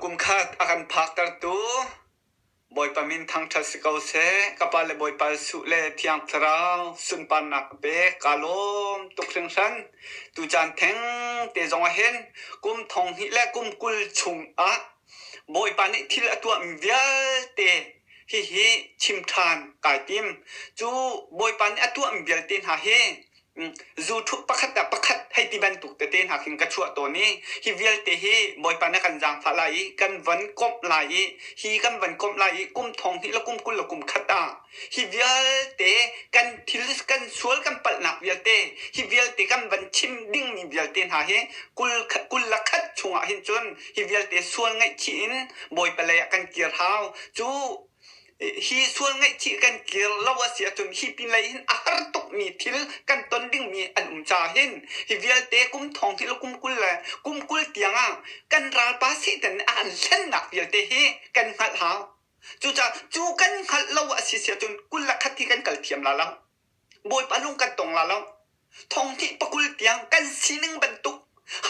Kum khat a kan phaktertu Bawipa min thangṭhat si ko seh. Ka pa le Bawipa Jesuh le Thiang Thlarau sunparnak ka pek. Kaa lawm tuk hringhran. Tucaan theng te zong ah hin kum thong hnih le kum 20 chung ah Bawipa nih thil a tuahmi vialte hihi chim ṭhan kai tim. Cu Bawipa nih a tuahmi vialte hna hi zu ṭhuk pakhat ah pakhat hei ti bantuk tete hna khin ka chuah tawn i hi vialte hi Bawipa nih a kan zaangfah lai i kan von komh lai i hi kan von komh lai i kum thong hnih le kum 20 le kum khat ah hi vialte kan thil kan sual kan palhnak vialte hi vialte kan van chim dingmi vialte hna hi 20 le khat chungah hin cun hi vialte sual ngaihchih in Bawipa lei ah kan kir hau. Cu hi sual ngaihchih kan kir lo a si ahcun hi pinlei hin a har tukmi thil kan ton dingmi an um caah hin hi vialte kum thong hi le kum 20 le kum 20 tiang ah kan ralpa Satan nih a kan hlennak vialte hi kan hngalh hau. Cucaah cu kan hngalh lo a si si ahcun 21 hi kan kal thiam la lo. Bawipa lung kan tong la lo. Thong hnih pakul tiang kan sining bantuk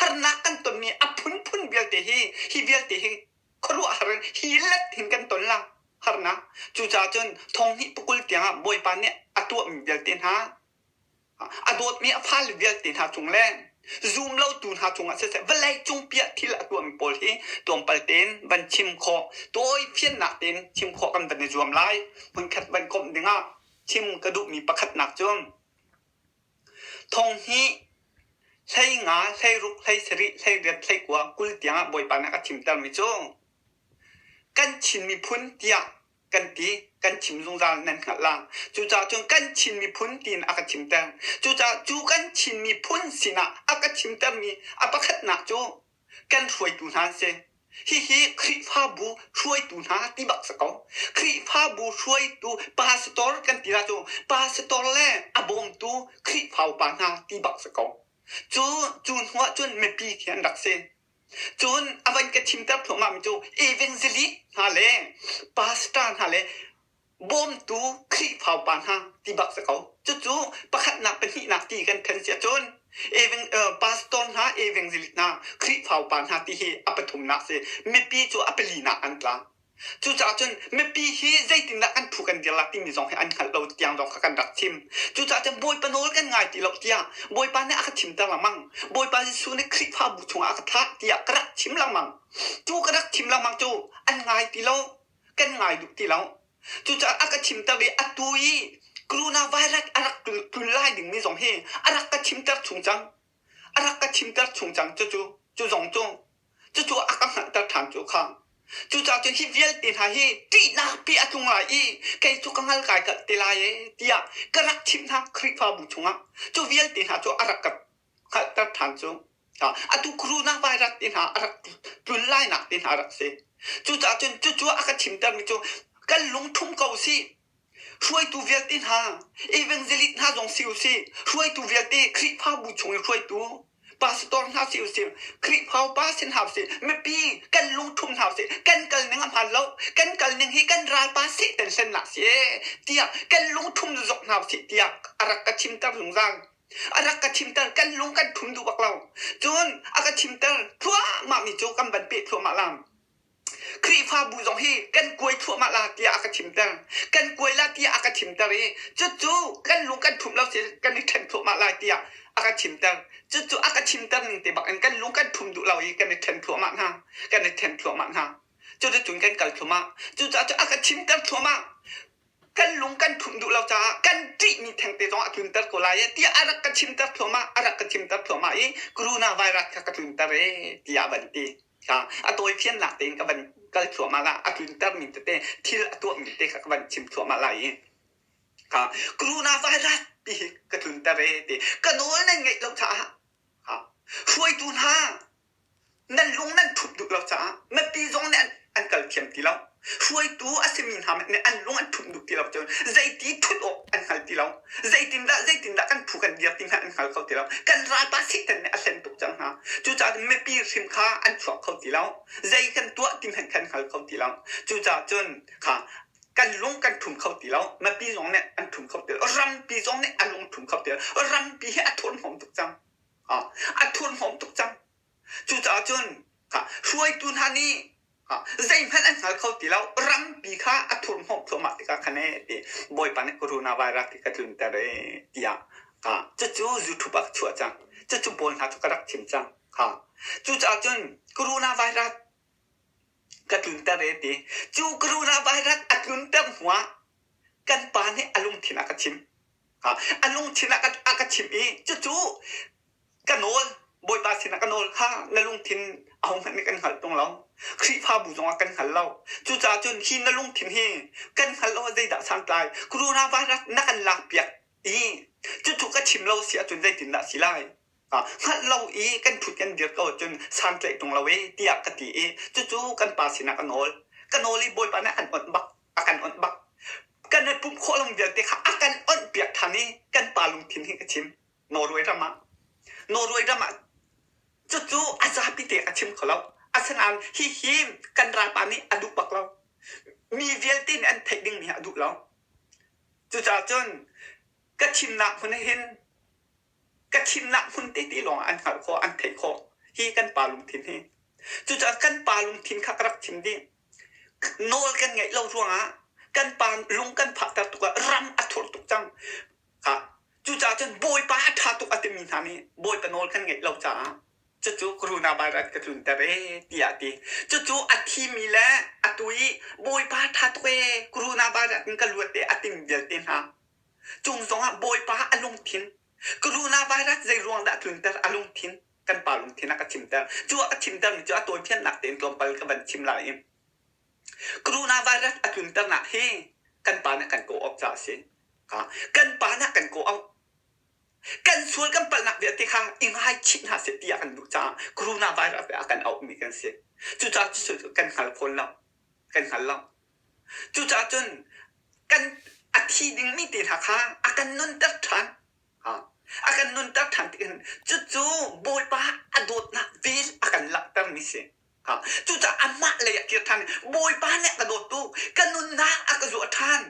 harnak kan tonmi a phunphun vialte hi hi vialte hi khuaruahhar in hi let hin kan ton la harnak. Cucaah cun thong hnih pakul tiangah Bawipa nih a tuahmi vialte hna a dawtmi a fale vialte hna cung le zum lotu hna cungah siseh vawlei cung piah thil a tuahmi pawl hi tlawmpal tein van chim khawh tawi fiannak tein chim khawh kan van i zuam lai. Hmunkhat van komh dingah chim ka duhmi pakhatnak cu thong hnih 15, 16, 17, 18, 19, 20 tiangah Bawipa nih a ka thimtermi cu kan Chin miphun tiah kan ti, kan chim zungzal nan hngalh la. Cucaah cun kan Chin miphun tiin a ka chimter. Cucaah cu kan Chin miphun sinah a ka chimtermi a pakhatnak cu kan hruaitu hna an si. Hihi Khrihfabu hruaitu hna ti bak si ko. Khrihfabu hruaitu pastor kan ti la cu pastor le a bawmtu Khrihfa upa hna ti bak si ko. Cu cu hnu ah cun mipi khi an rak si. Cun a van ka chimter thluahmah mi cu evangelist hna le pastor hna le bawmtu Khrihfa upa hna ti bak si ko. Cucu pakhatnak pahnihnak ti kan then si ahcun pastor hna evangelist hna Khrihfa upa hna ti hi a pathumnak si. Mipi cu a palinak an tla. Cucaah cun mipi hi zeitindah kan phu kan dir la timi zong hi an hngalh lo tiang zong kha kan rak chim. Cucaah cun Bawipa nawl kan ngai ti lo tiah Bawipa nih a ka chimter lengmang. Bawipa Jesuh nih Khrihfabu chungah a ka thlah tiah ka rak chim lengmang. Cu ka rak chim lengmang cu an ngai ti lo. Kan ngai duh ti lo. Cucaah a ka chimter i atu i coronavirus a rak tlun lai dingmi zong hi a rak ka chimter chung cang. A rak ka chimter chung cang cucu cu zong cu cucu a ka hngalhter ṭhan cu kha. Cucaah cun hi vialte hna hi ṭihnak pi a tlung lai i kei cu ka ngal kai kalh te lai ee tiah ka rak chimh hna Khrihfabu chungah. Cu vialte hna cu a rak ka hngalhter ṭhan cu. Atu coronavirus te hna a rak tlun lainak te hna a rak si. Cucaah cun cucu a ka chimtermi cu kan lungthum ko sih. Hruaitu vialte hna, evangelist hna zong si usih, hruaitu vialte Khrihfabu chung i hruaitu pastor hna si usih, Khrihfa upa si hna usih, mipi kan lungthum hna usih, kan kal ning a hmaan lo, kan kal ning hi kan ralpa Satan hlennak si ee tiah kan lungthum zok hna usih tiah a rak ka chimter zungzal. A rak ka chimter, kan lung kan thum duh bak lo. Cun a ka chimter thluahmah mi cu kan van peh thluahmah la. Khrihfabu zong hi kan kuai thluahmah la tiah a ka chimter. Kan kuai la tiah a ka chimter i cucu kan lung kan thumh lo si kan i ṭhen thluahmah lai tiah a ka chimter. Cucu a ka chimter ning te bak in kan lung kan thum duh lo i kan i ṭhen thluahmah hna. Kan i ṭhen thluahmah hna. Cuticun kan kal thluahmah. Cucaah cu a ka chimter thluahmah. Kan lung kan thumh duh lo caah kan ṭihmi thengte zong a tlunter ko lai e tiah a rak ka chimter thluahmah. A rak ka chimter thluahmah i coronavirus kha ka tlunter e tiah a van ti. A tawifiannak tein ka van kal thluahmah la a tluntermi tete thil a tuahmi te kha ka van chim thluahmah lai i coronavirus ti hi ka tlunter e ti ka nawl nan ngeih lo caah hruaitu hna nan lung nan thup duh lo caah mipi zong nih an kal thiam ti lo. Hruaitu a simi hna nih an lung an thumh duh ti lo cun zeiti thut awk an hngal ti lo. Zeitindah zeitindah kan phu kan dir ti hmanh an hngal kho ti lo. Kan ralpa Satan nih a hlen tuk cang hna. Cucaah mipi hrim kha an chuak kho ti lo. Zei kan tuah ti hmanh khan hngal kho ti lo. Cucaah cun kha kan lung kan thum kho ti lo. Mipi zong nih an thum kho ti lo. Rampi zong nih a lung thum kho ti lo. Rampi hi a thurhnawm tuk cang. A thurhnawm tuk cang. Cucaah cun kha hruaitu hna nih. Zeihmanh an hngal kho ti lo. Rampi kha a thurhnawm thluahmah tikah khan ee ti Bawipa nih coronavirus hi ka tlunter ee tiah cucu YouTube ah ka chuah cang. Cucu pawl hna cu ka rak chim cang. Cucaah cun coronavirus ka tlunter ee ti. Cu coronavirus a tlunter hnuah kan pa nih a lungthin a ka chim. A lungthin a ka chim i cucu Ka nawl, Bawipa sinah ka nawl kha na lungthin ahohmanh nih kan hngalh ṭung lo. Khrihfabu zongah kan hngal lo. Cucaah cun hi na lungthin hi kan hngalh lo ah zeidah santlai? Coronavirus na kan lakpiak i cucu ka chim lo si ahcun zeitindah a si lai? Hngalh lo i kan ṭhut kan dir ko ahcun santlaih ṭung lo e tiah ka ti i cucu kan pa sinah ka nawl. Ka nawl i Bawipa nih an onh bak, a kan onh bak. Kan i pumh khawh lo vialte kha a kan onh piak ṭhan i kan pa lungthin hi ka chim. Norway ram ah Norway ram ah cucu a zapi te a chim kho lo. Asinain hihi kan ralpa nih a duh bak lo. Mi vialte nih an theih dingmi a duh lo. Cucaah cun ka chimnak hmun hin ka chimnak hmun tete lawng ah an hngalh khawh, an theih khawh. Hi kan pa lungthin hi. Cucaah kan pa lungthin kha ka rak chim dih. Nawl kan ngeih lo ruangah kan pa lung kan phahter tuk ah ram a thur tuk cang. Cucaah cun Bawipa a ṭha tuk a timi hna nih Bawipa nawl kan ngeih lo caah cucu coronavirus ka tlunter ee tiah a ti. Cucu a thimi le atu i Bawipa a ṭha tuk ee coronavirus in ka luat ee a timi vialte hna cung zongah Bawipa a lungthin coronavirus zei ruang dah a tlunter a lungthin kan pa lungthin a ka chimter. Cu a ka chimtermi cu a tawifiannak tein tlawmpal ka van chim lai i Coronavirus a tlunternak hi kan pa nih kan kawh awk caah a si. Kan pa nih a kan kawh awk. Kan sual kan palhnak vialte kha i ngaichih hna seh ti a kan duh caah coronavirus ah a kan auhmi kan si. Cucaah cucu kan hngal khawn lo. Kan hngal lo. Cucaah cun kan a thi dingmi te hna kha a kan nunter ṭhan. A kan nunter ṭhan tihin cucu Bawipa a dawtnak vel a kan langhtermi si. Cucaah amah lei ah kir ṭhan i Bawipa nih a ka dawt tuk, ka nunnak a ka zuah ṭhan.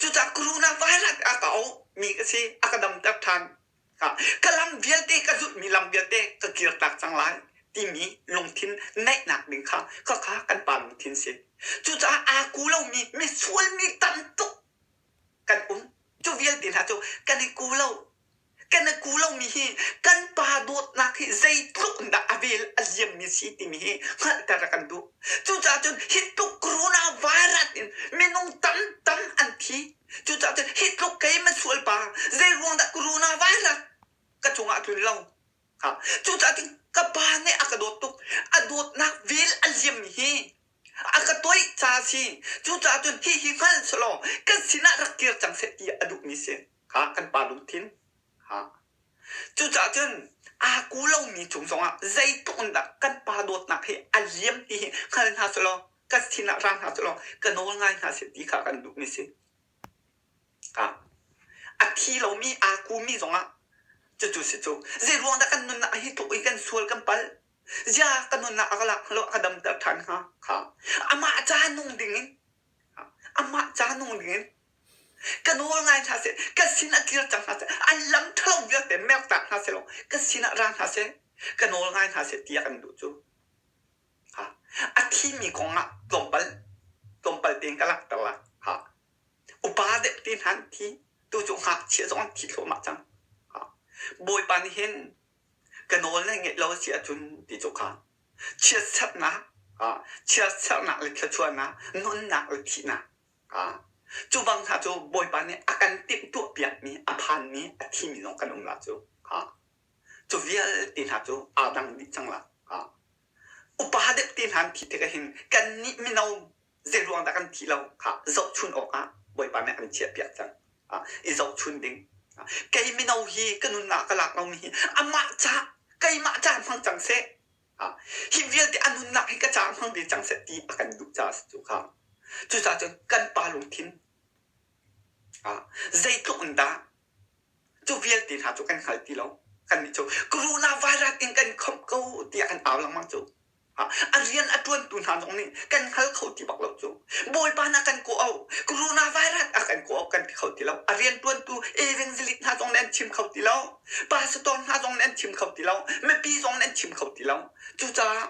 Cucaah coronavirus a ka auhmi ka si, a ka damter ṭhan. Ka lam vialte, ka zulhmi lam vialte ka kirtak cang lai timi lungthin neihnak ding kha khakha kan pa lungthin si. Cucaah aa ku lomi misual mi tam tuk kan um. Cu vialte hna cu kan i ku lo. Kan i ku lomi hi kan pa dawtnak hi zeitluk in dah a vel a liammi si timi hi hngalhter a kan duh. Cucaah cun hi tluk coronavirus in minung tamtam an thi. Cucaah cun hi tluk kei misual pa zei ruang dah coronavirus ka cungah a tlun lo? Cucaah cun ka pa nih a ka dawt tuk. A dawtnak vel a liammi hi a ka toih ca a si. Cucaah cun hihi hngal selaw kan sinah rak kir cang seh ti a duhmi si. Kha kan pa lungthin. Ha. Cucaah cun aa ku lomi cung zongah zeitluk in dah kan pa dawtnak hi a liam ti hi hngal hna selaw kan sinah ra hna selaw ka nawl ngai hna seh ti kha kan duhmi si. Ha. A thi lomi aa kumi zongah cucu si cu. Zeiruang dah kan nunnak hi tluk i kan sual kan palh? Zia ka nunnak a ka lak lo a ka damter ṭhan hnga? Kha. Amah ca nung dingin amah ca nung dingin ka nawl ngai hna seh, ka sinah kir cang hna seh, an lam ṭhalo vialte mertak hna seh law ka sinah ra hna seh, ka nawl ngai hna seh tiah kan duh cu. Ha. A thimi kong ah tlawmpal tlawmpal tein ka langhter la. Ha. Upa deuh te hna an thi, tu cu ngakchia zong an thi thluahmah cang. Ha. Bawipa nih hin ka nawl na ngeih lo a si ahcun ti cu kha chiatserhnak chiatserhnak le thluachuahnak nunnak le thihnak cu bang hna cu Bawipa nih a kan timhtuah piakmi a phanmi a thimi zong kan um la cu cu vialte hna cu aa dang dih cang la upa deuh te hna an thih tikah hin kannih mino Zeiruang dah kan thih lo kha zohchun awkah Bawipa nih an chiahpiak cang. I zohchun ding. Kei mino hi ka nunnak ka lak lomi hi amah ca keimah ca hmang cang seh. Hi vialte a nunnak hi ka ca hmang ve cang seh ti a kan duh caah si cu kha. Cucaah cun kan pa lungthin zeitluk in dah cu vialte hna cu kan hngal ti lo. Kannih cu coronavirus in kan khawmh ko tiah kan au lengmang cu. A rian a ṭuantu hna zong nih kan hngal kho ti bak lo cu. Bawipa na kan kawh coronavirus a kan kawh kan ti kho ti lo. A rian ṭuantu evangelist hna zong nih an chim kho ti lo. Pastor hna zong nih an chim kho ti lo. Mipi zong nih an chim kho ti lo. Cucaah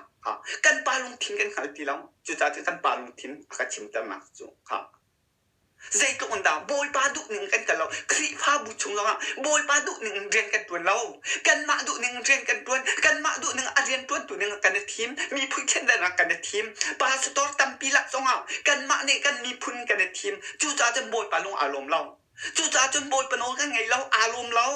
Kan pa lungthin kan hngal ti lo. Cucaah cun kan pa lungthin a ka chimternak cu kha Zeitluk in dah Bawipa duhning kan kal lo. Khrihfabu chung zongah Bawipa duhning in rian kan ṭuan lo. Kanmah duhning in rian kan ṭuan. Kanmah duhning a rian ṭuantu ning kan i thim. Miphun thlendannak kan i thim. Pastor tampi lak zongah kanmah nih kan miphun kan i thim. Cucaah cun Bawipa lung aa lawm lo. Cucaah cun Bawipa nawl kan ngei lo, aa lawm lo.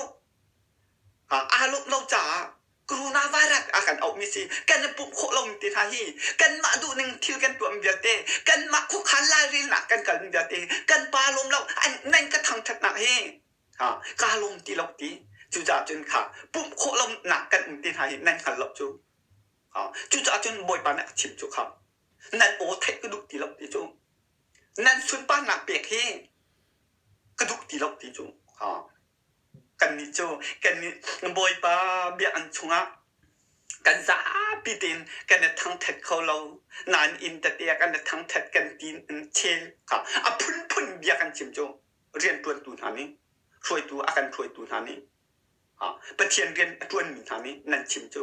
Aa lawmh lo caah coronavirus a kan auhmi si kan i pumh khawh lomi te hna hi kanmah duhning thil kan tuahmi vialte kanmah khuakhan lairelnak kan kalmi vialte kan pa lawm lo an nan ka thangṭhatnak hi ha kaa lawm ti lo ti cucaah cun kha pumh khawh lonak kan um te hna hi nan hngal lo cu ha cucaah cun Bawipa nih a chim cu kha nan aw theih ka duh ti lo ti cu nan sunparnak pek hi ka duh ti lo ti cu ha Kannih cu kannih Bawipa biakinn chungah kan zapi tein kan i thangṭhat kho lo. Nain inn tete ah kan i thangṭhat kan ti chel kha a phunphun bia kan chim cu rianṭuantu hna nih hruaitu a kan hruaitu hna nih Pathian rian a ṭuanmi hna nih nan chim cu.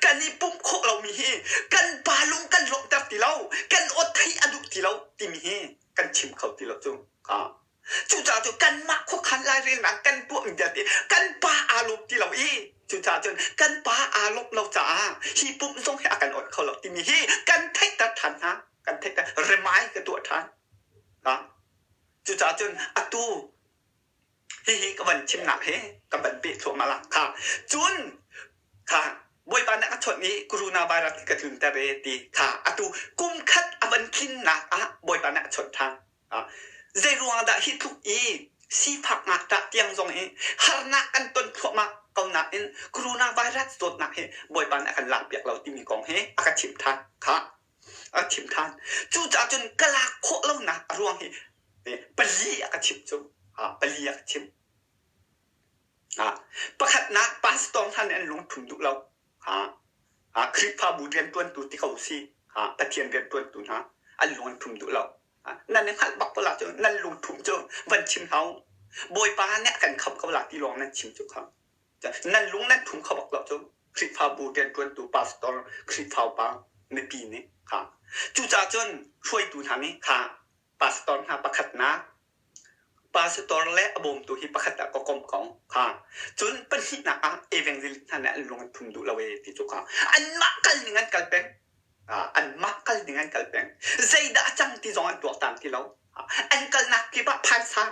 Kan i pumh khawh lomi hi kan pa lung kan lawmhter ti lo, kan aw theih a duh ti lo timi hi kan chim kho ti lo cu. Cucaah cu kanmah khuakhan lairelnak kan tuahmi vialte kan pa aa lawm ti lo i cucaah cun kan pa aa lawmh lo caah hi pumh zong hi a kan awnh kho lo timi hi kan theihter ṭhan hna. Kan theihter remai ka tuah ṭhan. Ha? Cucaah cun atu hihi ka van chimnak hi ka van peh thluahmah la kha. Cun kha Bawipa nih a ka chawnh i coronavirus ka tlunter e ti kha atu kum khat a van tlinnak ah Bawipa nih a chawnh ṭhan. Zeiruang dah hi tluk i sifak ngakṭah tiang zong hi harnak kan ton thluahmah ko nain coronavirus zawtnak hi Bawipa nih a kan lakpiak lo timi kong hi a ka chimh ṭhan kha a chimh ṭhan. Cucaah cun ka lak khawh lonak a ruang hi pali a ka chimh cu pali a ka chimh. Pakhatnak pastor hna nih an lungthum duh lo. Khrihfabu rianṭuantu ti ko si Pathian rianṭuantu hna an lung an thum duh lo. Nan i hngalh bak ko la cu nan lungthum cu van chim hau. Bawipa nih a kan khamh ko la ti lawng nan chim cu kha. Nan lung nan thum kho bak lo cu Khrihfabu rianṭuantu pastor Khrihfa upa mipi nih kha. Cucaah cun hruaitu hna nih kha pastor hna pakhatnak Pastor le a bawmtu hi pakhat ah ka komh ko. Kha. Cun pahnihnak ah evangelist hna nih an lung an thum duh lo ee ti cu kha. Anmah kal ning an kal peng. Anmah kal ning an kal peng. Zeidah a cang ti zong an tuaktan ti lo. An kalnak kip ah phaisa,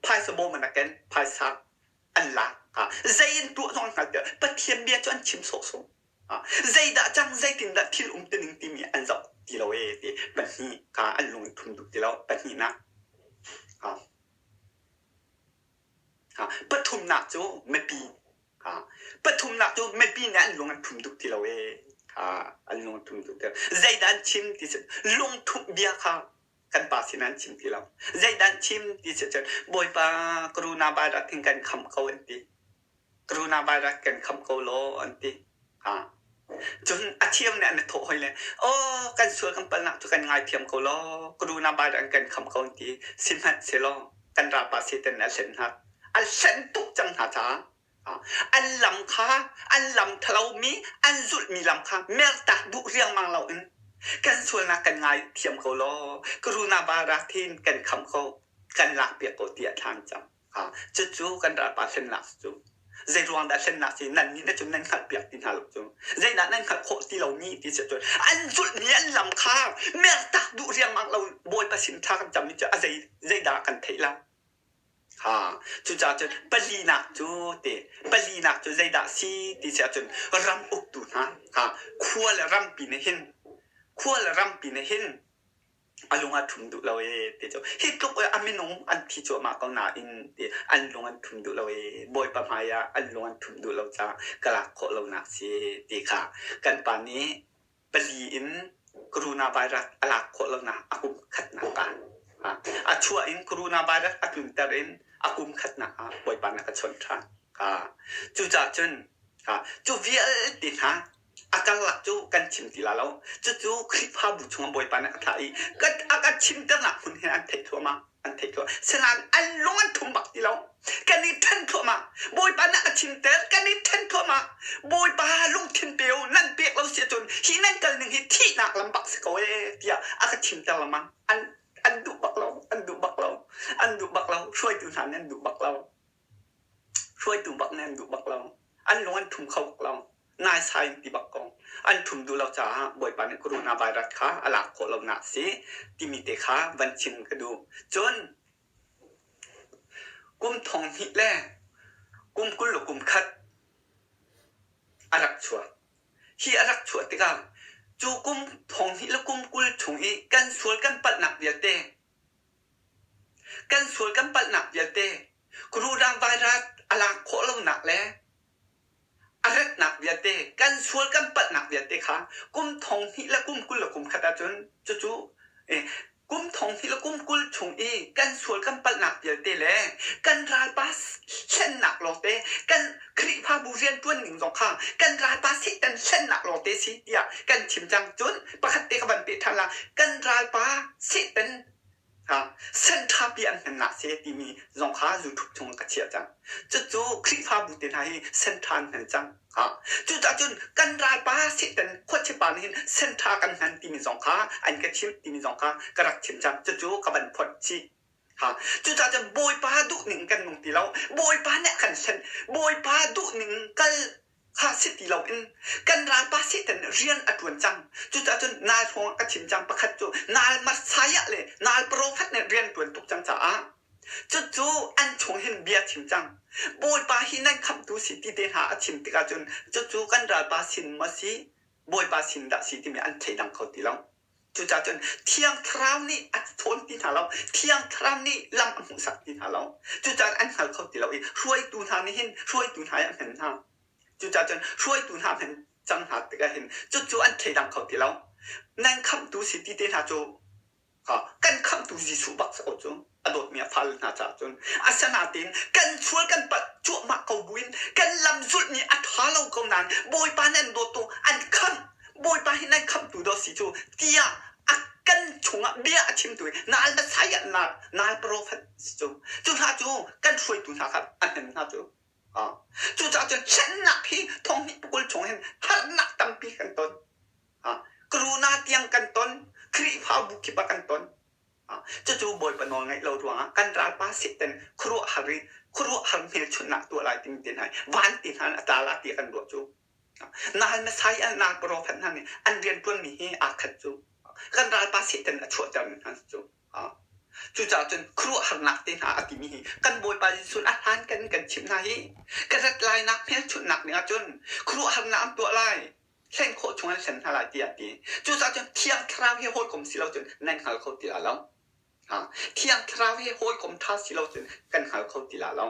phaisa bawm an rak ken, phaisa an lak. Zei an tuah zong an hngal ti lo. Pathian bia cu an chim sawhsawh. Zeidah cang zeitindah thil um tining timi an zoh ti lo ee ti pahnih kha an lung an thum duh ti lo pahnihnak. Pathumnak cu mipi pathumnak cu mipi nih an lung an thum duh ti lo ee an lung an thum duh ti lo. Zeidah an chim ti si lungthumh bia kha kan pa sin an chim ti lo. Zeidah an chim ti si cun Bawipa coronavirus hin kan kham ko an ti. Coronavirus kan kham ko law an ti. Ha. Cun a thiam nih an i thawh hoi le aw kan sual kan palnak cu kan ngaithiam ko law coronavirus an kan kham ko an ti. Sihmanhsehlaw kan ralpa Satan nih a hlen hna. A hlen tuk cang hna caah an lam kha an lam thalomi an zulhmi lam kha mertak duh riangmang loin kan sualnak kan ngaithiam ko law coronavirus hin kan kham ko kan lakpiak ko tiah thla an cam. Cucu kan ralpa hlennak cu zeiruang dah hlennak si nan nih na cun nan hngalhpiak ti hna lo cu zeidah nan hngalh khawh ti lomi ti si cun an zulhmi an lam kha mertak duh riangmang lo Bawipa sin thla kan cammi cu a zei zeidah kan theih la ha cucaah cun palinak cu te palinak cu zeidah si ti si ahcun ram uktu hna ha khua le rampi nih hin khua le rampi nih hin a lung a thum duh lo ee ti cu hi tluk a minung an thi cuahmah ko nain ti an lung an thum duh lo ee Bawipa hmai ah an lung an thum duh lo caah ka lak khawh lonak si ti kha kan pa nih pali in coronavirus a lak khawh lonak a kum khatnak ah a chuah in coronavirus a tlunter in a kum khatnak ah Bawipa nih a ka chawnh ṭhan. Cucaah cun cu vialte hna. A karlak cu kan chim ti la lo. Cucu Khrihfabu chungah Bawipa nih a thlah i a ka chimternak hmun he an theih thluahmah. An theih thluahmah. Sinain an lung an thum bak ti lo. Kan i ṭhen thluahmah. Bawipa nih a ka chimter. Kan i ṭhen thluahmah. Bawipa lungthin pe u. Nan pek lo si ahcun hi nan kal ning hi thihnak lam bak si ko ee tiah a ka chimter lengmang. An an duh bak lo. An duh bak lo. An duh bak lo. Hruaitu hna nih an duh bak lo. Hruaitu bak nih an duh bak lo. An lung an thum kho bak lo. Naisai an ti bak ko. An thum duh lo caah Bawipa nih coronavirus kha a lak khawh lonak a si timi te kha van chim ka duh. Cun kum thong hnih le kum 21 a rak chuak. Hi a rak chuah tikah cu kum thong hnih le kum 20 chung i kan sual kan palhnak vialte Kan sual kan palhnak vialte coronavirus a lak khawh lonak le a ratnak vialte kan sual kan palhnak vialte kha kum thong hnih le kum 20 le kum khat ahcun cucu kum thong hnih le kum 20 chung i kan sual kan palhnak vialte le kan ralpa hlennak lawngte kan Khrihfabu rianṭuan ning zong kha kan ralpa Satan hlennak lawngte si tiah kan chim cang. Cun pakhat te ka van peh ṭhan la kan ralpa Satan Senṭhapi an hmannak si timi zong kha YouTube chung ka chiah cang. Cucu Khrihfabu te hna hi senṭha an hman cang. Cucaah cun kan ralpa Satan khuachipa nih hin senṭha kan hman timi zong kha an ka chimh timi zong kha ka rak chim cang. Cucu ka van phawt chih. Cucaah cun Bawipa duhning kan nung ti lo. Bawipa nih a kan hlen. Bawipa duhning kal kha si ti loin kan ralpa Satan rian a ṭuan cang. Cucaah cun nal hrawng ka chim cang pakhat cu nal Messiah le nal profet nih rian ṭuan tuk cang caah cucu an chung hin bia chim cang. Bawipa hi nan khamhtu si ti te hna a chim tikah cun cucu kan ralpa sin maw si Bawipa sin dah si timi an thleidang kho ti lo. Cucaah cun Thiang Thlarau nih a thawn ti hna lo. Thiang Thlarau nih lam a hmuhsak ti hna lo. Cucaah an hngal kho ti lo i hruaitu hna nih hin hruaitu hna hi an hman hna. Cucaah cun hruaitu hna hman cang hna tikah hin cucu an thleidang kho ti lo. Nan khamhtu si ti te hna cu kan khamhtu Jesuh bak si ko cu. A dawtmi a fale hna caah cun asinain kan sual kan palh cuahmah ko buin kan lam zulhmi a ṭha lo ko nain Bawipa nih an dawt an khamh Bawipa hi nan khamhtu daw si cu tiah a kan chungah bia a chimtu hi nal Messiah na nal prophet si cu cu hna cu kan hruaitu hna kha an hnem hna cu cucaah cun hlennak hi thong hnih pakul chung hin harnak tampi kan ton corona tiang kan ton Khrihfabu kip ah kan ton Cucu Bawipa nawl ngaih lo ruangah kan ralpa Satan khuaruahhar i khuaruahhar hmelchunhnak tuah lai timi te hna hi van ti hna in a tla la ti kan ruah cu. Nal Messiah nal profet hna nih an rianṭuanmi hi aa khat cu. Kan ralpa Satan a chuahtermi hna cu. Cucaah cun khuaruahharnak te hna a timi hi kan Bawipa Jesuh a hlan kan kan chimh hna hi ka rat lainak hmelchunhnak ding ahcun khuaruahharnak an tuah lai. Hlen khawh chung an hlen hna lai tiah a ti. Cucaah cun Thiang Thlarau he hawikom si lo cun nan hngal kho ti la lo. Thiang Thlarau he hawikom ṭha si lo cun kan hngal kho ti la lo.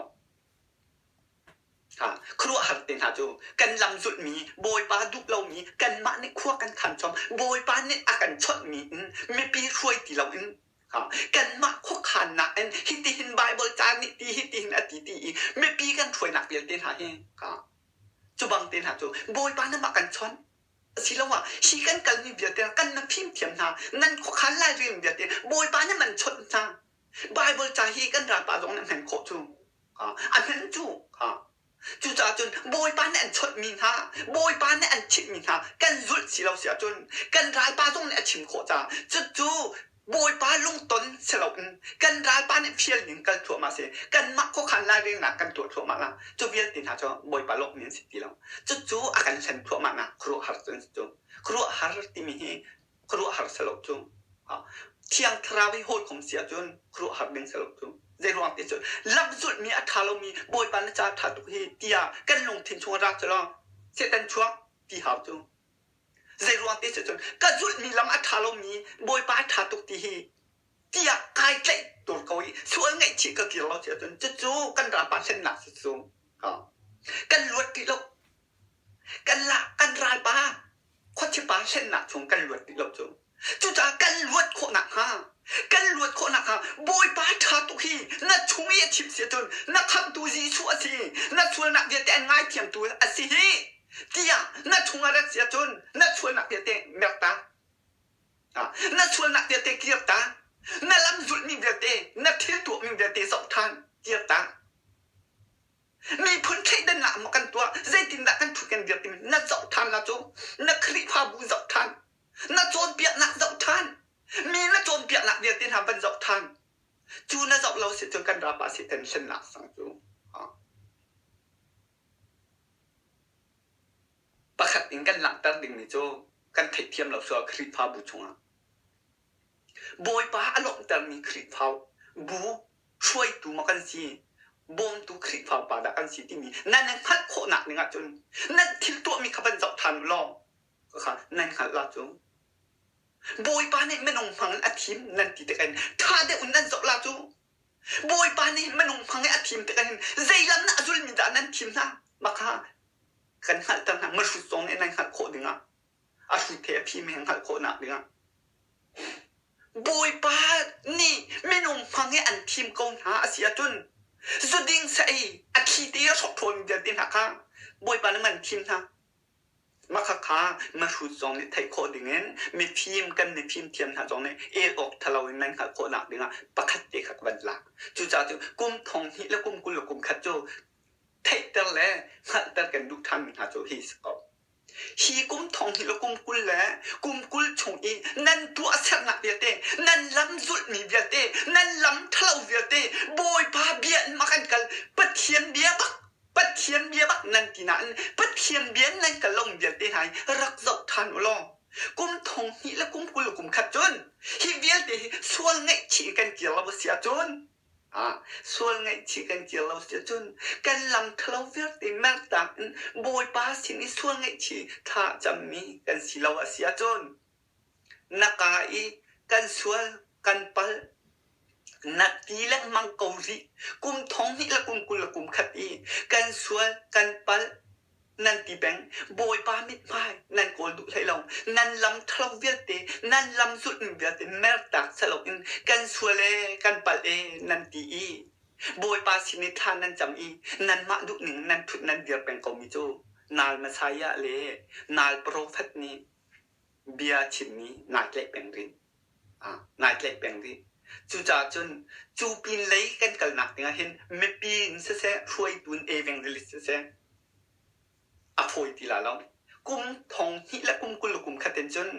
Khuaruahhar te hna cu kan lam zulhmi, Bawipa duh lomi, kanmah nih khua kan khan chom, Bawipa nih a kan chawnhmi in mipi hruai ti loin kanmah khuakhannak in hitihin Baibal ca nih ti hitihin a ti ti i mipi kan hruainak vialte hna hi Cu bang te hna cu Bawipa na mah kan chawnh asiloah hi kan kalmi vialte kan na fimthiam hna nan khuakhan lairel vialte Bawipa nih man chawnh hna Baibal ca hi kan ralpa zong nih a hman khawh cu a hman cu cucaah cun Bawipa nih an chawnhmi hna Bawipa nih an chimhmi hna kan zulh si lo si ahcun kan ralpa zong nih a chim khawh caah cucu Bawipa lungton si loin kan ralpa nih fial ning kal thluahmah si kanmah khuakhan lairelnak kan tuah thluahmah la cu vialte hna cu Bawipa lawmhmi an si ti lo cucu a kan hlen thluahmah nak khuaruahhar cu an si cu khuaruahhar timi hi khuaruahhar si lo cu Thiang Thlarau hi hawikom si ahcun khuaruahhar ding si lo cu zei ruang ti cu lamzulhmi a ṭha lomi Bawipa na ca ṭha tuk hi tiah kan lungthin chung ah ra cu law Satan chuak ti hau cu Zeiruang ti si cun ka zulhmi lam a ṭha lomi Bawipa a ṭha tuk ti hi tiah kai tlaih tur ko i sual ngaihchih ka kir lo si ahcun cucu kan ralpa hlennak si cu. Kan luat rih lo. Kan la kan ralpa khuachipa hlennak chung kan luat rih lo cu. Cucaah kan luat khawh nakhnga kan luat khawh nakhnga Bawipa ṭha tuk hi na chung i a chim si ahcun na khamhtu Jesuh a si na sualnak vialte an ngaithiamtu a si hi tiah na chung a rat si ahcun. Na sualnak vialte kir ta. Na lam zulhmi vialte, na thil tuahmi vialte zoh ṭhan, kir ta. Miphun thleidannak maw kan tuah, zeitindah kan ṭhut kan dir timi na zoh ṭhan la cu. Na Khrihfabu zoh ṭhan. Na cawnpiaknak zoh ṭhan. Mi na cawnpiaknak vialte hna van zoh ṭhan. Cu na zoh lo si cun kan rapa Satan hlennak sang cu. Pakhat in kan langhter dingmi cu kan theihthiam lo sual Khrihfabu chungah. Bawipa a lawmhtermi Khrihfa bu hruaitu maw kan si, bawmtu Khrihfa upa dah kan si timi nan i hngalh khawhnak ding ahcun nan thil tuahmi kha van zoh ṭhan u law kha nan hngalh la cu. Bawipa nih minung hmang in a thim nan ti tik in ṭha deuh in nan zoh la cu. Bawipa nih minung hmang i a thim tik ahhin zei lam dah a zulmi dah nan thim hna? Mah kha kan hngalhter hna. Mihrut zong nih nan hngalh khawh dingah a hrut he a phim he hngalh khawhnak dingah. Bawipa nih minung hmang i an thim ko hna a si ahcun zuding sa-ei a thli te a hrawk ṭhawlmi vialte hna kha Bawipa nih man thim hna. Makhakha mihrut zong nih theih khawh dingin mifim kan mifim thiam hna zong nih el awk ṭhalo in nan hngalh khawhnak dingah pakhat te kha ka van lak. Cucaah cu kum thong hnih le kum 20 le kum khat cu theihter le hngalhter kan duh ṭhanmi hna cu hi si ko. Hi kum thong hnih le kum 20 le kum 20 chung i nan tuahsernak vialte, nan lam zulhmi vialte, nan lam ṭhalo vialte, Bawipa bia in ma kan kal, Pathian bia bak Pathian bia bak nan ti nain Pathian bia nan kal lomi vialte hna hi rak zoh ṭhan u law kum thong hnih le kum 20 kum khat cun hi vialte hi sual ngaihchih in kan kir lo a si ahcun ah sual ngaihchih kan kir lo si ahcun kan lam ṭhalo vialte mertak in Bawipa sin i sual ngaihchih thla cammi kan si lo a si ahcun Na kaa i kan sual kan palh na ti lengmang ko rih. Kum thong hnih le kum 20 le kum khat i kan sual kan palh nan ti peng. Bawipa mithmai nan kawl duh hlei lo. Nan lam ṭhalo vialte, nan lam zulhning vialte mertak seloin kan sual ee, kan palh ee nan ti i Bawipa sin i thla nan cam i nanmah duhning nan ṭhut nan dir peng komi cu nal Messiah le nal profet nih bia chimmi nai tlaih peng rih. Ah, nai tlaih peng rih. Cucaah cun cu pin lei kan kalnak dingah hin mipi in siseh, hruaitu in evangelist siseh, a fawi ti la lo. Kum thong hnih le kum 20 le kum khat in cun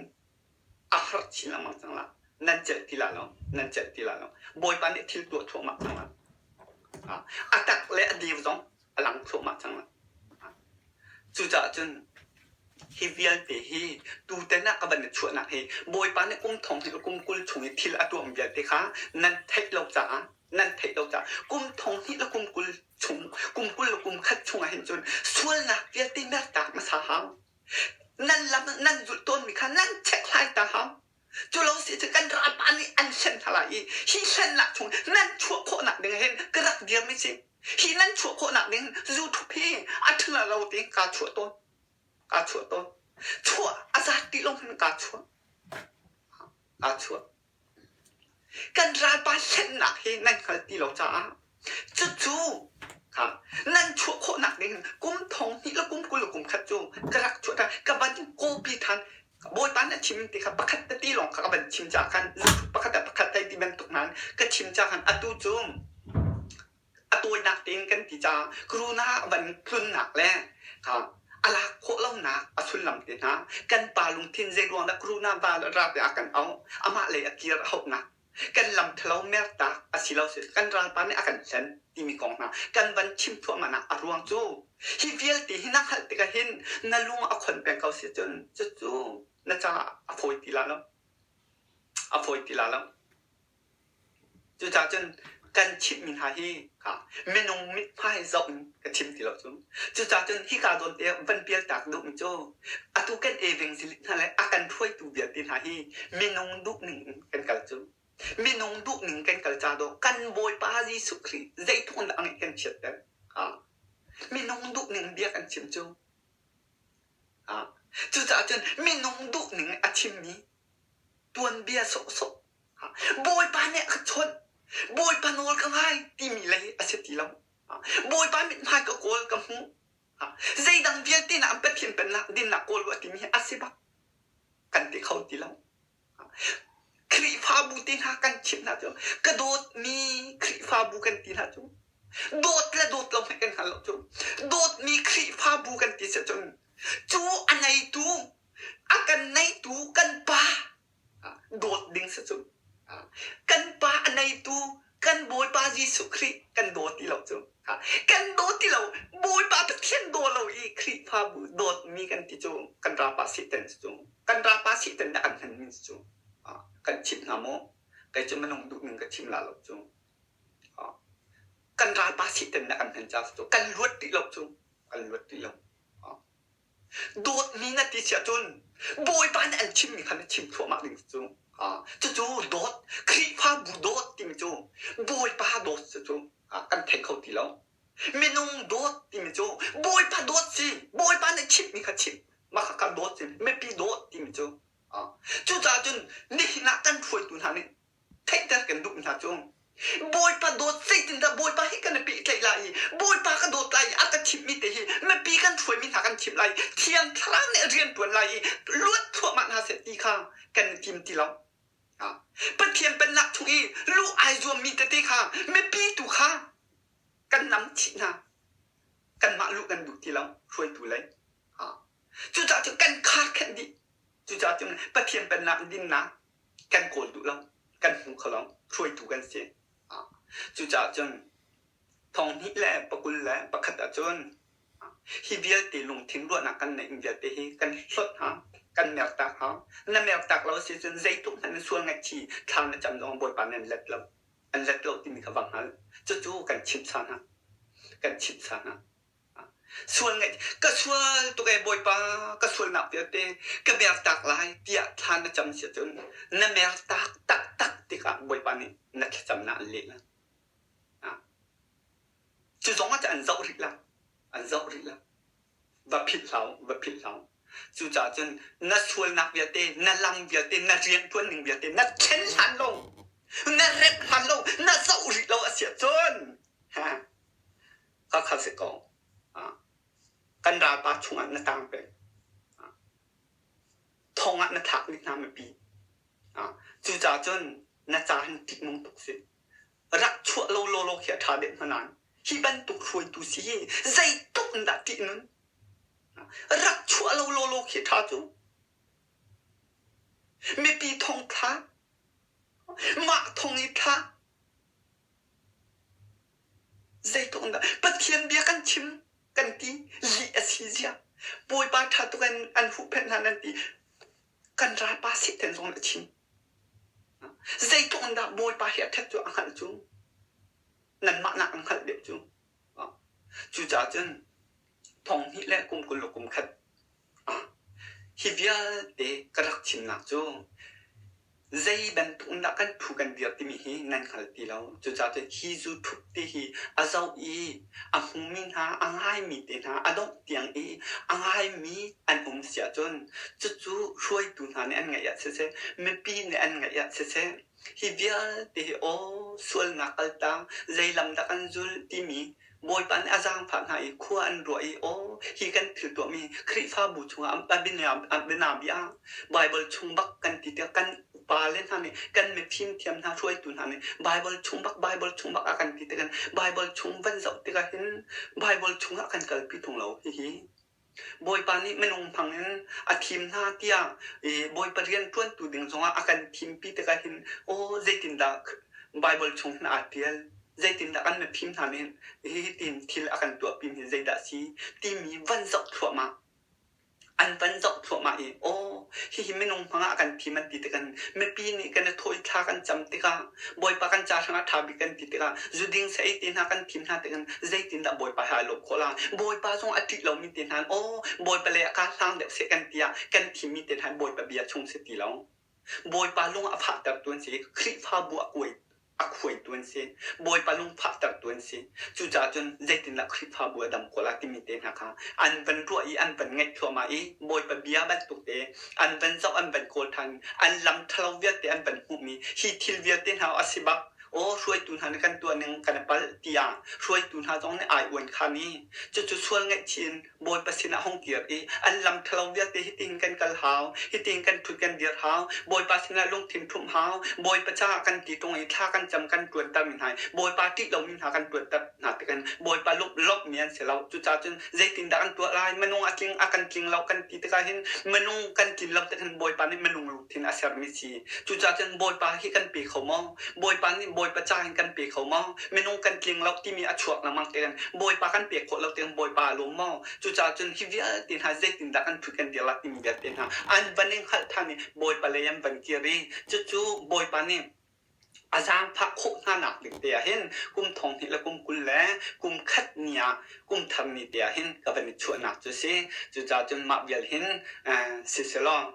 a har chin lengmang cang la. Nan celh ti la lo. Nan celh ti la lo. Bawipa nih thil tuah thluahmah cang la. Ah, a tak le a dev zong a lang thluahmah cang la. Cucaah cun hi vialte hi tutan ah ka van i chuahnak hi Bawipa nih kum thong hi kum 20 chung i thil a tuahmi vialte kha nan theih lo caah nan theih lo caah kum thong hnih le kum 20 chung kum 20 le kum khat chungah hin cun sualnak vialte mertak hmasa hau. Nan lam nan zulh tawnmi kha nan chekhlai ta hau. Cu lo si cu kan ralpa nih an hlen hna lai i hi hlennak chung nan chuah khawhnak ding hin ka rak dirmi si. Hi nan chuah khawhnak ding YouTube hi a ṭhala lo tiin kaa chuah tawn. Kaa chuah tawn. Chuah a zat ti lo hin kaa chuah. Kaa chuah. Kan ralpa hlennak hi nan hngal ti lo caah cucu kha nan chuah khawhnak ding kum thong hnih le kum 20 le kum khat cu ka rak chuah ṭhan. Ka van copy ṭhan. Bawipa na chim ti kha pakhat tete lawng kha ka van chim caah khan pakhat ah pakhat hei ti bantuk nain ka chim caah khan atu cu a tawinak tein kan ti caah corona van tlunnak le kha a lak khawh lonak a sullam te hna kan pa lungthin zei ruang dah corona rat ah kan auh amah lei a kir a hauhnak kan lam ṭhalo mertak a si lo si kan ralpa nih a kan hlen timi kong hna kan van chim thluahmah nak a ruang cu hi vialte hi na hngalh tikah hin na lung a khon peng ko si cun cucu na caah a fawi ti la lo a fawi ti la lo Cucaah cun kan chimhmi hna hi minung mithmai zoh in ka chim ti lo cu. Cucaah cun hika zawn te van pialtak duhmi cu atu kan evangelist hna le a kan hruaitu vialte hna hi minung duhning in kan kal cu. Minung duhning kan kal ca dawh kan Bawipa Jesuh Khrih zeitluk in dah a ngeih kan chiatter. Minung duhning bia kan chim cu. Cucaah cun minung duhning a chimmi tuanbia sawhsawh Bawipa nih a ka chawnh. Bawipa nawl ka ngai timi lei a si ti lo. Bawipa mithmai ka kawl ka hmu. Zeidang vialte na an Pathian pennak dinnak kawl u a timi hi a si bak. Kan ti kho ti lo. te hna kan chimh hna cu ka dawtmi Khrihfabu kan ti hna cu dawt le dawt lo hmanh kan hngal lo cu dawtmi Khrihfabu kan ti si cun cu a neitu a kan neitu kan pa dawt ding si cu kan pa a neitu kan Bawipa Jesuh Khrih kan daw ti lo cu kan daw ti lo Bawipa Pathian daw lo i Khrihfabu dawtmi kan ti cu kan rapa Satan cu kan rapa Satan dah kan hman mi cu kan chimh hnga maw kei cu minung duh ning ka chim la lo cu kan ralpa Satan dah kan hman ca cu kan luat ti lo cu kan luat ti lo. Dawtmi na ti si ahcun Bawipa nih an chimmi kha na chim thluahmah ding cu. Cucu dawt, Khrihfabu dawt timi cu Bawipa dawt cu kan thei kho ti lo. Minung dawt timi cu Bawipa dawt si, Bawipa nih chimmi kha chim, mah kha kan dawt si, mipi dawt timi cu. Cucaah cun nihin ah kan hruaitu hna nih theihter kan duh hna cu Bawipa dawt zeitindah Bawipa hi kan i pehtlaih lai i Bawipa ka dawt lai i a ka chimhmi te hi mipi kan hruaimi hna kan chimh lai i Thiang Thlarau nih rian ṭuan lai i luat thluahmah hna seh ti kha kan i tim ti lo. Pathian pennak chung i luh ai zuammi tete kha mipi tu kha kan nam chih hna. Kanmah luh kan duh ti lo hruaitu lei. Cucaah cun kan kharkhenh dih. Cucaah cun Pathian pennak dinnak kan kawl duh lo, kan hmu kho lo, hruaitu kan si. Cucaah cun thonghnih le pakul le pakhat ahcun hi vialte lungthin ruahnak kan neih vialte hi kan hlawt hna, kan mertak hna. Na mertak lo si cun zeitluk hmanh na sual ngaihchih thla na cam zong Bawipa nih an let lo. An let lo timi kha va hngal. Cucu kan chimh sa hna. Kan chimh sa hna. Sual ngeih ka sual tuk ee Bawipa ka sualnak vialte ka mertak lai tiah thla na cam si ahcun na mertak taktak tikah Bawipa nih na thlacamnak an leh lai. Cu zong ah an zoh rih lai. An zoh rih lai. Va philh hlah u, va philh hlah u. Cucaah cun na sualnak vialte, na lam vialte, na rianṭuan ning vialte na thlen hlan lo, na remh hlan lo, na zoh rih lo a si ahcun Khakha si ko. Kan ralpa chungah na tang peng. Thong ah na thlak ni hna mipi. Cucaah cun na ca hin ṭihnung tuk si. Rak chuah lo lawlaw khi a ṭha deuh hna nain hi bantuk hruaitu si hi zeitluk in dah ṭihnun. Rak chuah lo lawlaw khi a ṭha cu. Mipi thong thla, mah thong i thla, Zeitluk in dah Pathian bia kan chim kan ti lih a si zia Bawipa ṭha tuk in an huhphenh hna nan ti kan ralpa Satan zong nih a chim. Zeitluk in dah Bawipa hi a ṭhat cu a hngalh cu nanmah nak an hngalh deuh cu. Cucaah cun thong hnih le kum 20 le kum khat Hi vialte ka rak chimnak cu zei bantuk in dah kan phu kan dir timi hi nan hngal ti lo. Cucaah cun hi zu ṭhup ti hi a zoh i a hmumi hna, a ngaimi te hna, a dongh tiang i a ngaimi an um si ahcun cucu hruaitu hna nih an ngaih ah siseh, mipi nih an ngaih ah siseh, hi vialte hi aw sualnak kaltak, zei lam dah kan zulh timi Bawipa nih a zaangfah hna i khua an ruah i aw hi kan thil tuahmi Khrihfabu chungah a bianabia Baibal chung bak kan ti tiah kan upa le hna nih kan mifim thiam hna hruaitu hna nih Baibal chung bak Baibal chung bak a kan ti tikah Baibal chung van zoh tikah hin Baibal chungah kan kalpi tung lo hihi Bawipa nih minung hmang in a thim hna tiah Bawipa rian ṭuantu ding zongah a kan thimpi tikah hin aw zeitindah Baibal chung hin aa ṭial, zeitindah kan mifim hna nih hihi tiin thil a kan tuahpi mi zeidah a si timi van zoh thluahmah an van zoh thluahmah i aw hihi minung hmang ah a kan thim an ti tikah mipi nih kan i thaw i thla kan cam tikah Bawipa kan ca hrangah ṭha bik kan ti tikah zuding saei te hna kan thim hna tikah zeitindah Bawipa he ai lawm khawh lai? Bawipa zong a ṭih lomi te hna aw Bawipa le a ka hlang deuh seh kan tiah kan thimmi te hna Bawipa bia chung si ti lo. Bawipa lung a fahtertu an si. Khrihfabu a kuai a khuaitu an si. Bawipa lung fahtertu an si. Cucaah cun zeitindah Khrihfabu a dam khawh lai timi te hna kha an van ruah i an van ngaih thluahmah i Bawipa bia bantuk te an van zoh an van kawl ṭhan an lam ṭhalo vialte an van hmuhmi hi thil vialte hna a si bak. Aw hruaitu hna nih kan tuah ning kan i palh tiah hruaitu hna zong nih ai uan khan i cucu sual ngaihchih in Bawipa sinah hung kir i an lam ṭhalo vialte hitin kan kal hau, hitin kan ṭhut kan dir hau, Bawipa sinah lungthin ṭhumh hau, Bawipa caah kan ti ṭung i thla kan cam kan ṭuanter mi hna i Bawipa ṭih lomi hna kan ṭuanter hna tikin Bawipa lawmhmi an si lo. Cucaah cun zeitindah kan tuah lai? Minung a tling a kan tling lo kan ti tikah hin minung kan tlin lo tikin Bawipa nih minung lungthin a sermi si. Cucaah cun Bawipa hi kan pe kho maw? Bawipa nih Bawipa ca hin kan pe kho maw? Minung kan tling lo timi a chuak lengmang te Bawipa kan pek khawh lo tiang Bawipa a lawm maw? Cucaah cun hi vialte hna zeitindah kan ṭhut kan dir lai timi vialte hna an van in hngalh ṭhan i Bawipa lei an van kir i cucu Bawipa nih a zaangfah khawh hna nak ding te ah hin kum thong hnih le kum 20 le kum khat ni ah kum thar ni te ah hin ka van i chuahnak cu si. Cucaah cun mah vial hin siselaw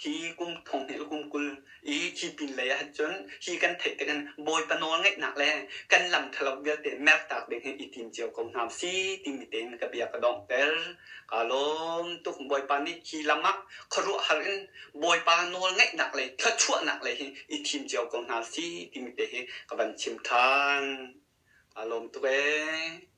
Hi kum thong hnih le kum 20 i hi pinlei ah cun hi kan theih tik in Bawipa nawl ngeihnak le kan lam ṭhalo vialte mertak ding hi i tim cio ko hna usih timi tein ka bia ka donghter. Kaa lawm tuk. Bawipa nih hi lam ah khuaruahhar in Bawipa nawl ngeihnak lei thluachuahnak lei hi i thim cio ko hna usih timi te hi ka van chim ṭhan. Kaa lawm tuk ee.